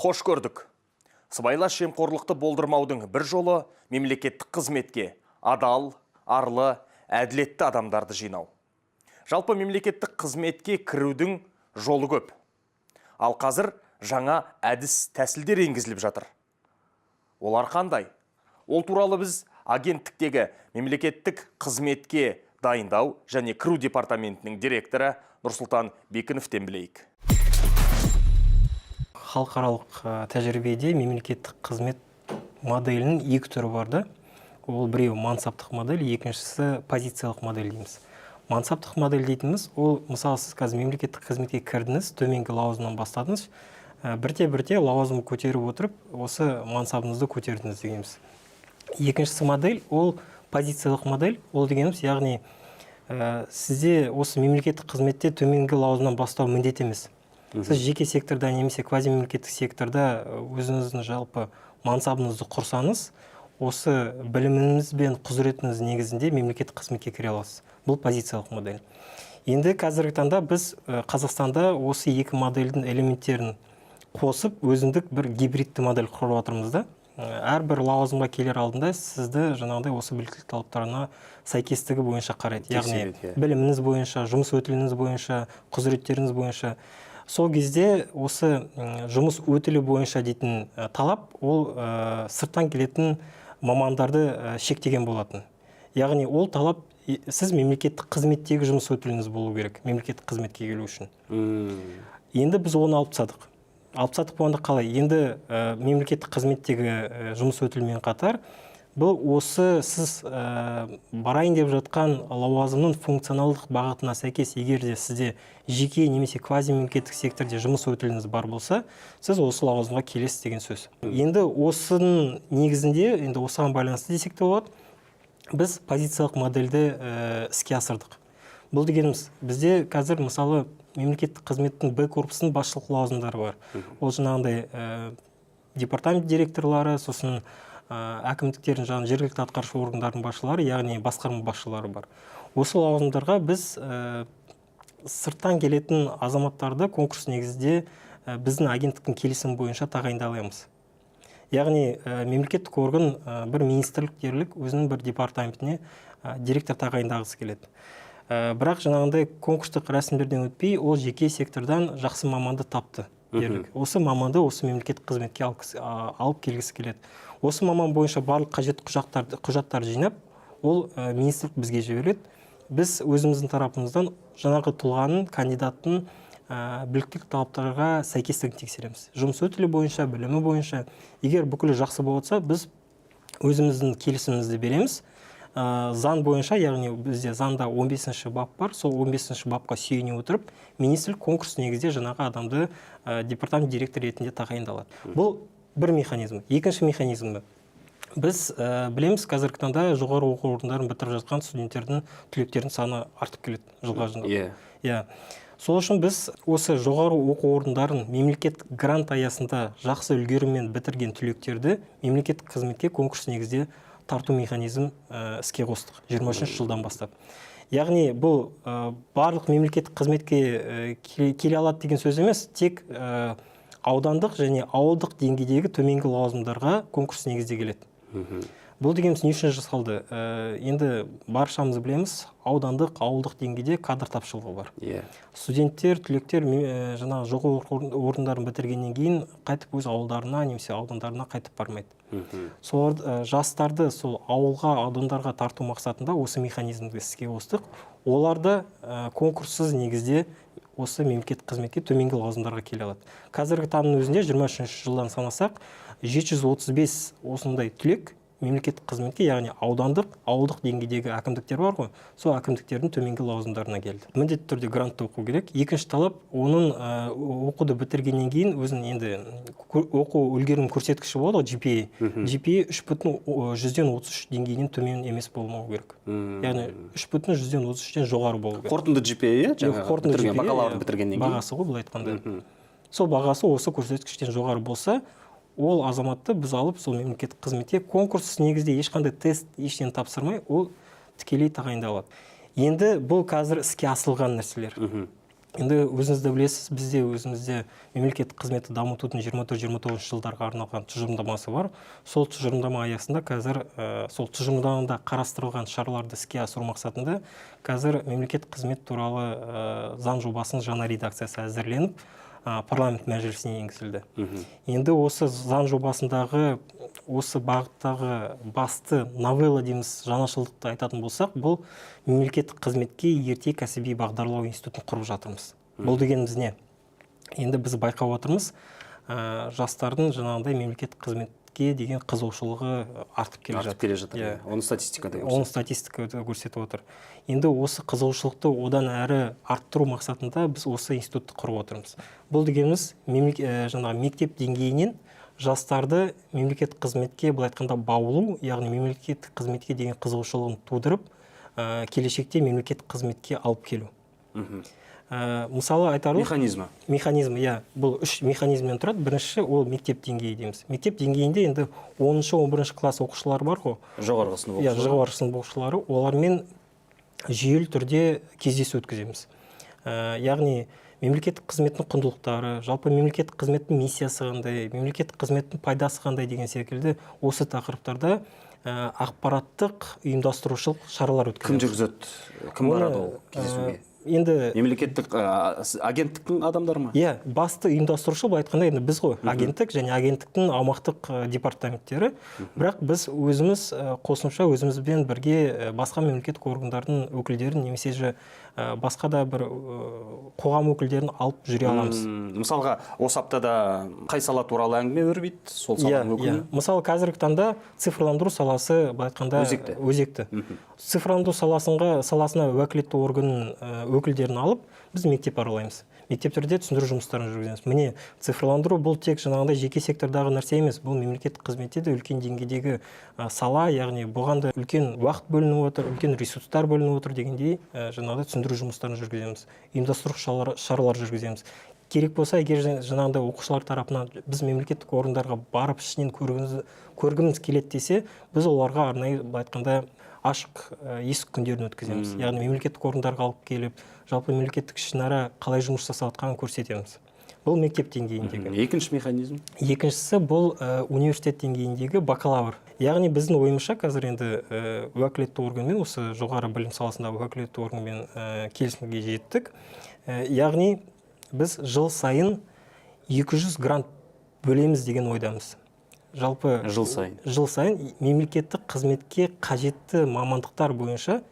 Хош көрдік. Сыбайлас жемқорлықты болдырмаудың бір жолы – мемлекеттік қызметке адал, арлы, әділетті адамдарды жинау. Жалпы, мемлекеттік қызметке кірудің жолы көп. Ал қазір жаңа әдіс тәсілдер енгізіліп жатыр. Олар қандай? Ол туралы біз агенттіктегі мемлекеттік қызметке дайындау және кіру департаментінің директоры Нұрсұлтан Бекіновтен білейік. Халықаралық тәжірибеде мемлекеттік қызмет моделінің екі түрі бар да. Ол біреуі мансаптық модель, екіншісі позициялық модель дейміз. Мансаптық модель дейтініміз ол, мысалы, сіз қазір мемлекеттік қызметке кірдіңіз, төменгі лауазымнан бастадыңыз, бірте бірте лауазым көтеріп отырып, осы мансабыңызды көтердіңіз дегеніміз. Екіншісі модель, ол позициялық модель. Ол дегеніміз, яғни сізде осы мемлекеттік қызметте төменгі лауазымнан бастау міндет емес. Сіз жеке секторда немесе квазимемлекеттік секторда өзіңіздің жалпы мансабыңызды құрсаңыз, осы біліміңіз бен құзыретіңіз негізінде мемлекеттік қызметке кіре аласыз. Бұл позициялық модель. Енді қазіргі таңда біз Қазақстанда осы екі модельдің элементтерін қосып, өзіндік бір гибридті модель құрып жатырмыз да. Әрбір лауазымға келер алдында сізді жаңағыдай осы біліктілік талаптарына сәйкестігі бойынша қарайды, яғни Тексереді, иә. біліміңіз бойынша, жұмыс өтіліңіз бойынша, құзыреттеріңіз бойынша. Сол кезде осы жұмыс өтілі бойынша дейтін талап, ол сырттан келетін мамандарды шектеген болатын. Яғни ол талап сіз мемлекеттік қызметтегі жұмыс өтіліңіз болу керек мемлекеттік қызметке келу үшін. Енді біз оны алып тастадық. Алып тастадық болғанда қалай? Енді мемлекеттік қызметтегі жұмыс өтілімен қатар, бұл осы сіз барайын деп жатқан лауазымның функционалдық бағытына сәйкес, егер де сізде жеке немесе квазимемлекеттік секторде жұмыс өтіліңіз бар болса, сіз осы лауазымға келесіз деген сөз. Енді осының негізінде, енді осыған байланысты десек те болады, біз позициялық модельді іске асырдық. Бұл дегеніміз, бізде қазір, мысалы, мемлекеттік қызметтің Б корпусының басшылық лауазымдары бар. Ол жаңағындай департамент директорлары, сосын әкімдіктердің, жаңағы жергілікті атқарушы органдардың басшылары, яғни басқарма басшылары бар. Осы лауазымдарға біз сырттан келетін азаматтарды конкурс негізінде, біздің агенттіктің келісімі бойынша тағайындаймыз. Яғни мемлекеттік орган, бір министрлік дерлік, өзінің бір департаментіне директор тағайындағысы келеді. Бірақ жаңағындай конкурстық рәсімдерден өтпей, ол жеке сектордан жақсы маманды тапты дерлік. Осы маманды осы мемлекеттік қызметке алып келгісі келеді. Осы маман бойынша барлық қажетті құжаттарды жинап, ол министрлік бізге жібереді. Біз өзіміздің тарапымыздан жаңағы тұлғаның, кандидаттың біліктілік талаптарға сәйкестігін тексереміз: жұмыс өтілі бойынша, білімі бойынша. Егер бүкілі жақсы болып жатса, біз өзіміздің келісімімізді береміз. Заң бойынша, яғни бізде заңда 15 бап бар, сол 15 бапқа сүйене отырып, министрлік конкурс негізде жаңағы адамды департамент директоры ретінде тағайындалады. Бұл бір механизм. Екінші механизмі: біз білеміз, қазіргі таңда жоғары оқу орындарын бітіріп жатқан студенттердің, түлектердің саны артып келеді жылға жылға. Иә, сол үшін біз осы жоғары оқу орындарын мемлекеттік грант аясында жақсы үлгеріммен бітірген түлектерді мемлекеттік қызметке конкурс негізде тарту механизмін іске қостық 23 жылдан бастап. Яғни бұл барлық мемлекеттік қызметке келе алады деген сөз емес, тек аудандық және ауылдық деңгейдегі төменгі лауазымдарға конкурс негізде келеді. Бұл дегеніміз не үшін жасалды? Енді баршамыз білеміз, аудандық, ауылдық деңгейде кадр тапшылығы бар. Студенттер, түлектер жаңағы жоғары оқу орындарын бітіргеннен кейін қайтып өз ауылдарына немесе аудандарына қайтып бармайды. Соларды, жастарды сол ауылға, аудандарға тарту мақсатында осы механизмді іске қостық. Олар да конкурссыз негізде осы мемлекеттік қызметке төменгі лауазымдарға келе алады. Қазіргі таңның өзінде, 23 жылдан санасақ, 735 осындай түлек мемлекеттік қызметке, яғни аудандық, ауылдық деңгейдегі әкімдіктер бар ғой, сол әкімдіктердің төменгі лауазымдарына келді. Міндетті түрде грантта оқу керек. Екінші талап: оның оқуды бітіргеннен кейін өзінің енді оқу үлгерім көрсеткіші болады ғой, GPA. GPA 3,33 деңгейінен төмен емес болмау керек, яғни 3,33-тен жоғары болу керек. Қорытынды GPA, иә, жаңағы қорытынды бітірген GPA, бакалавр иә, бітіргеннен кейін. Бағасы ғой, былай айтқанда. Сол бағасы осы көрсеткіштен жоғары болса, ол азаматты біз алып, сол мемлекеттік қызметке конкурс негізде, ешқандай тест, ештеңе тапсырмай, ол тікелей тағайындалады. Енді бұл қазір іске асырылған нәрселер. Енді өзіңіз де білесіз, бізде өзімізде мемлекеттік қызметті дамытудың 24-29 жылдарға арналған тұжырымдамасы бар. Сол тұжырымдама аясында қазір сол тұжырымдамада қарастырылған шараларды іске асыру мақсатында қазір мемлекеттік қызмет туралы заң жобасының жаңа редакциясы әзірленіп, парламент мәжілісіне енгізілді. Енді осы заң жобасындағы осы бағыттағы басты новелла дейміз, жаңашылдықты айтатын болсақ, бұл мемлекеттік қызметке ерте кәсіби бағдарлау институтын құрып жатырмыз. Бұл дегеніміз не? Енді біз байқап отырмыз, жастардың жаңағындай мемлекеттік қызметке деген қызығушылығы артып келе Артып жатыр. келе жатыр. Иә. Оны статистика да Оны статистика да көрсетіп отыр. Енді осы қызығушылықты одан әрі арттыру мақсатында біз осы институтты құрып отырмыз. Бұл дегеніміз жаңағы мектеп деңгейінен жастарды мемлекеттік қызметке, былай айтқанда, баулу, яғни мемлекеттік қызметке деген қызығушылығын тудырып, келешекте мемлекеттік қызметке алып келу. Мысалы айтарлық Механизмі. Механизм, иә, бұл үш механизмнен тұрады. Бірінші ол мектеп деңгейі дейміз. Мектеп деңгейінде енді 10-шы, 11-ші класс оқушылары бар ғой. Жоғарғы сынып Иә, оқушылары. жоғарғы сынып оқушылары, олармен жүйелі түрде кездесу өткіземіз. Яғни мемлекеттік қызметтің құндылықтары, жалпы мемлекеттік қызметтің миссиясы қандай, мемлекеттік қызметтің пайдасы қандай деген секілді осы тақырыптарда ақпараттық ұйымдастырушылық шаралар Кім өткіземіз. жүргізеді? Кім барады ол кездесуге? Енді Мемлекеттік агенттіктің адамдары ма? Иә, басты ұйымдастырушы, былай айтқанда, енді біз ғой, агенттік және агенттіктің аумақтық департаменттері. Бірақ біз өзіміз қосымша өзімізбен бірге басқа мемлекеттік органдардың өкілдерін немесе же басқа да бір қоғам өкілдерін алып жүре аламыз. Мысалға, осы аптада қай сала туралы әңгіме өрбиді, сол саланың өкілі. Мысалы, қазіргі таңда цифрландыру саласы, былай айтқанда, Өзекті. Өзекті. Цифрландыру саласына уәкілетті органның өкілдерін алып, біз мектеп аралаймыз. Мектептерде түсіндіру жұмыстарын жүргіземіз. Міне, цифрландыру бұл тек жаңағындай жеке сектордағы нәрсе емес, бұл мемлекеттік қызметте де үлкен деңгейдегі сала, яғни бұған да үлкен уақыт бөлініп отыр, үлкен ресурстар бөлініп отыр дегендей, жаңағыдай түсіндіру жұмыстарын жүргіземіз, ұйымдастыру шаралар жүргіземіз. Керек болса, егер жаңағындай оқушылар тарапынан біз мемлекеттік орындарға барып ішінен көргіміз келеді десе, біз оларға арнайы, былай айтқанда, ашық есік күндерін өткіземіз. Яғни мемлекеттік орындарға алып келіп, жалпы мемлекеттік ішінара қалай жұмыс жасап жатқанын көрсетеміз. Бұл мектеп деңгейіндегі. Екінші механизм? Екіншісі бұл университет деңгейіндегі бакалавр. Яғни біздің ойымызша қазір енді уәкілетті органмен, осы жоғары білім саласындағы уәкілетті органмен келісімге жеттік. Яғни біз жыл сайын 200 грант бөлеміз деген ойдамыз. Жалпы Жыл сайын. Жыл сайын мемлекеттік қызметке қажетті мамандықтар бойынша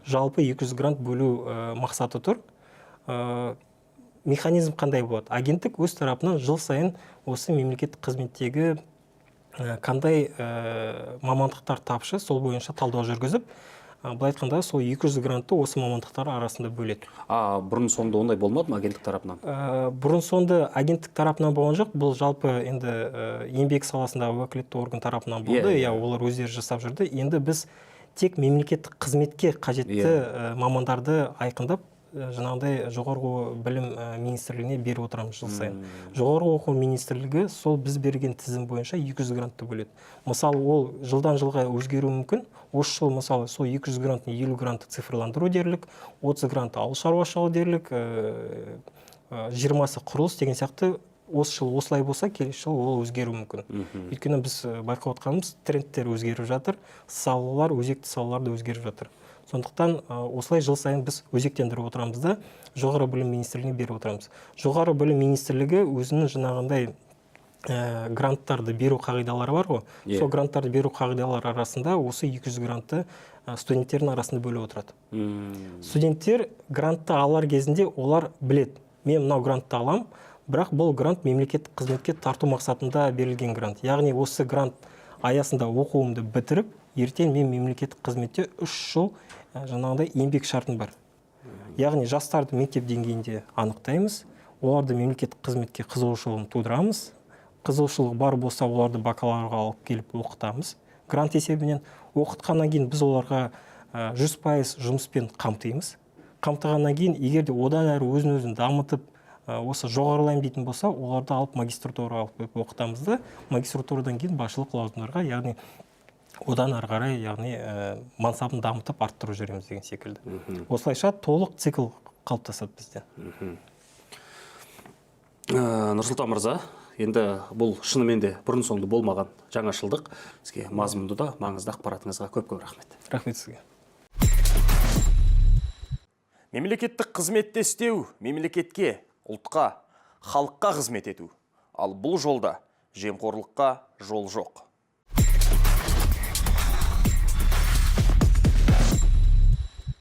жалпы 200 грант бөлу мақсаты тұр. Механизм қандай болады? Агенттік өз тарапынан жыл сайын осы мемлекеттік қызметтегі қандай мамандықтар тапшы, сол бойынша талдау жүргізіп, былай айтқанда, сол 200 грантты осы мамандықтар арасында бөледі. А бұрын соңды ондай болмады ма агенттік тарапынан? Бұрын соңды агенттік тарапынан болған жоқ. Бұл жалпы енді еңбек саласындағы уәкілетті орган тарапынан болды. Иә, Иә, олар өздері жасап жүрді. Енді біз тек мемлекеттік қызметке қажетті мамандарды айқындап, жаңағыдай жоғарғы білім министрлігіне беріп отырамыз жыл сайын. Жоғарғы оқу министрлігі сол біз берген тізім бойынша 200 грантты бөледі. Мысалы, ол жылдан жылға өзгеруі мүмкін. Осы жыл, мысалы, сол 200 гранттың 50 гранты цифрландыру дерлік, 30 гранты ауыл шаруашылығы дерлік, 20-сы құрылыс деген сияқты. Осы жыл осылай болса, келесі жылы ол өзгеруі мүмкін. Өйткені біз байқап отқанымыз, трендтер өзгеріп жатыр, салалар, өзекті салалар да өзгеріп жатыр. Сондықтан осылай жыл сайын біз өзектендіріп отырамыз да, жоғары білім министрлігіне беріп отырамыз. Жоғары білім министрлігі өзінің жаңағындай гранттарды беру қағидалары бар ғой. Сол гранттарды беру қағидалары арасында осы 200 грантты студенттердің арасында бөліп отырады. Студенттер грантты алар кезінде олар біледі: мен мынау грантты алам, бірақ бұл грант мемлекеттік қызметке тарту мақсатында берілген грант. Яғни осы грант аясында оқуымды бітіріп, ертең мен мемлекеттік қызметте 3 жыл жаңағыдай еңбек шартым бар. Яғни жастарды мектеп деңгейінде анықтаймыз, оларды мемлекеттік қызметке қызығушылығын тудырамыз. Қызығушылығы бар болса, оларды бакалаврға алып келіп оқытамыз. Грант есебінен оқытқаннан кейін біз оларға 100% жұмыспен қамтимыз. Қамтығаннан кейін, егер де одан әрі өзін өзін дамытып, осы жоғарылаймын дейтін болса, оларды алып магистратураға алып келіп оқытамыз да, магистратурадан кейін басшылық лауазымдарға, яғни одан ары қарай, яғни мансабын дамытып арттырып жүреміз деген секілді. Осылайша толық цикл Қалыптасады бізде. Нұрсұлтан мырза, енді бұл шынымен де бұрын соңды болмаған жаңашылдық. Сізге мазмұнды да маңызды ақпаратыңызға көп көп рахмет. Рахмет сізге. Мемлекеттік қызметте істеу — мемлекетке, ұлтқа, халыққа қызмет ету. Ал бұл жолда жемқорлыққа жол жоқ.